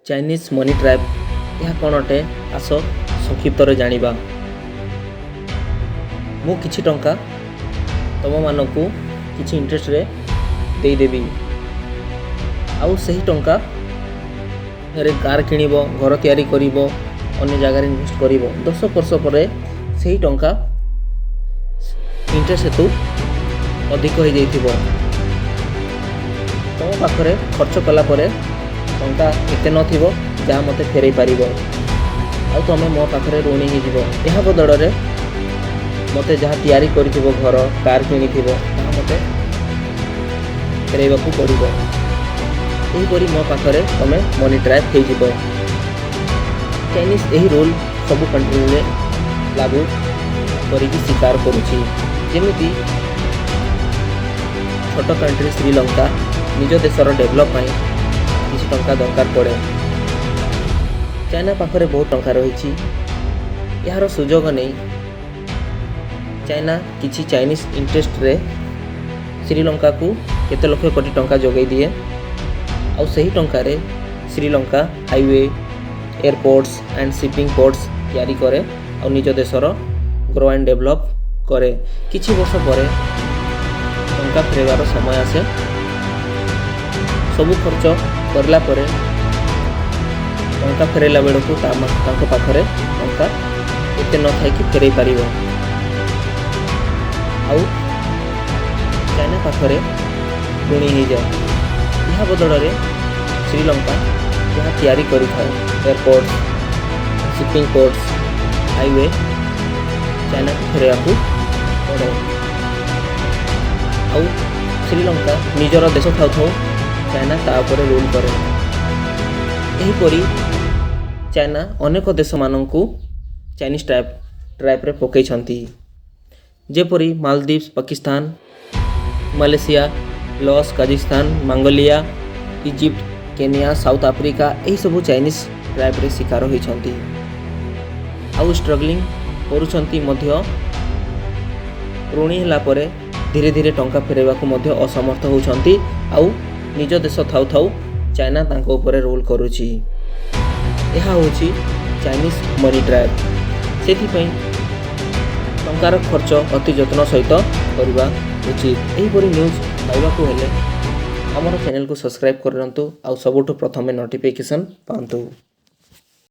Chinese money trap, ଏହା କ'ଣ ଅଟେ, ଆସ ସଂକ୍ଷିପ୍ତରେ ଜାଣିବା। ମୁଁ କିଛି ଟଙ୍କା ତୁମମାନଙ୍କୁ କିଛି ଇଣ୍ଟରେଷ୍ଟରେ ଦେଇଦେବି ଆଉ ସେହି ଟଙ୍କାରେ କାର୍ କିଣିବ, ଘର ତିଆରି କରିବ, ଅନ୍ୟ ଜାଗାରେ ଇନଭେଷ୍ଟ କରିବ। 10 ବର୍ଷ ପରେ ସେହି ଟଙ୍କା ଇଣ୍ଟରେଷ୍ଟ ହେତୁ ଅଧିକ ହେଇଯାଇଥିବ। ତୁମ ପାଖରେ ଖର୍ଚ୍ଚ କଲା ପରେ ଟଙ୍କା ଏତେ ନଥିବ ଯାହା ମୋତେ ଫେରାଇ ପାରିବ ଆଉ ତୁମେ ମୋ ପାଖରେ ଋଣୀ ହେଇଯିବ। ଏହା ବଦଳରେ ମୋତେ ଯାହା ତିଆରି କରିଥିବ, ଘର, କାର୍ କିଣିଥିବ, ତାହା ମୋତେ ଫେରାଇବାକୁ ପଡ଼ିବ। ଏହିପରି ମୋ ପାଖରେ ତୁମେ ମନି ଟ୍ରାପ୍ ହେଇଯିବ। ଚାଇନିଜ୍ ଏହି ରୁଲ୍ ସବୁ କଣ୍ଟ୍ରିରେ ଲାଗୁ କରିକି ଶିକାର କରୁଛି। ଯେମିତି ଛୋଟ କଣ୍ଟ୍ରି ଶ୍ରୀଲଙ୍କା, ନିଜ ଦେଶର ଡେଭଲପ୍ ପାଇଁ କିଛି ଟଙ୍କା ଦରକାର ପଡ଼େ। ଚାଇନା ପାଖରେ ବହୁତ ଟଙ୍କା ରହିଛି। ଏହାର ସୁଯୋଗ ନେଇ ଚାଇନା କିଛି ଚାଇନିଜ୍ ଇଣ୍ଟରେଷ୍ଟରେ ଶ୍ରୀଲଙ୍କାକୁ କେତେ ଲକ୍ଷ କୋଟି ଟଙ୍କା ଯୋଗାଇ ଦିଏ ଆଉ ସେହି ଟଙ୍କାରେ Sri Lanka highway, airports and shipping ports ତିଆରି କରେ ଆଉ ନିଜ ଦେଶର ଗ୍ରୋ ଆଣ୍ଡ ଡେଭଲପ୍ କରେ। କିଛି ବର୍ଷ ପରେ ଟଙ୍କା ଫେରାଇବାର ସମୟ ଆସେ। ସବୁ ଖର୍ଚ୍ଚ କରିଲା ପରେ ଟଙ୍କା ଫେରାଇଲା ବେଳକୁ ତାଙ୍କ ପାଖରେ ଟଙ୍କା ଏତେ ନଥାଏ କି ଫେରାଇ ପାରିବ ଆଉ ଚାଇନା ପାଖରେ ଋଣୀ ହେଇଯାଏ। ଏହା ବଦଳରେ ଶ୍ରୀଲଙ୍କା ଯାହା ତିଆରି କରିଥାଏ, ଏୟାରପୋର୍ଟ, ସିପିଂ ପୋର୍ଟସ୍, ହାଇୱେ, ଚାଇନାକୁ ଫେରାଇବାକୁ ପଡ଼େ ଆଉ ଶ୍ରୀଲଙ୍କା ନିଜର ଦେଶ ଥାଉ ଥାଉ ଚାଇନା ତା ଉପରେ ରୁଲ୍ କରେ। ଏହିପରି ଚାଇନା ଅନେକ ଦେଶମାନଙ୍କୁ ଚାଇନିଜ୍ ଟ୍ରାପ୍ରେ ପକାଇଛନ୍ତି, ଯେପରି ମାଲଦ୍ୱୀପ, Pakistan, Malaysia, loss, Kazakhstan, Mongolia, Egypt, Kenya, south Africa, ଏହିସବୁ ଚାଇନିଜ୍ ଟ୍ରାପ୍ରେ ଶିକାର ହୋଇଛନ୍ତି ଆଉ ଷ୍ଟ୍ରଗଲିଂ କରୁଛନ୍ତି ମଧ୍ୟ। ଋଣୀ ହେଲା ପରେ ଧୀରେ ଧୀରେ ଟଙ୍କା ଫେରାଇବାକୁ ମଧ୍ୟ ଅସମର୍ଥ ହେଉଛନ୍ତି ଆଉ ନିଜ ଦେଶ ଥାଉ ଥାଉ ଚାଇନା ତାଙ୍କ ଉପରେ ରୁଲ୍ କରୁଛି। ଏହା ହେଉଛି ଚାଇନିଜ୍ ମନି ଟ୍ରାପ୍। ସେଥିପାଇଁ ଟଙ୍କାର ଖର୍ଚ୍ଚ ଅତି ଯତ୍ନ ସହିତ କରିବା ଉଚିତ। ଏହିପରି ନ୍ୟୁଜ୍ ପାଇବାକୁ ହେଲେ ଆମର ଚ୍ୟାନେଲକୁ ସବସ୍କ୍ରାଇବ୍ କରନ୍ତୁ ଆଉ ସବୁଠୁ ପ୍ରଥମେ ନୋଟିଫିକେସନ୍ ପାଆନ୍ତୁ।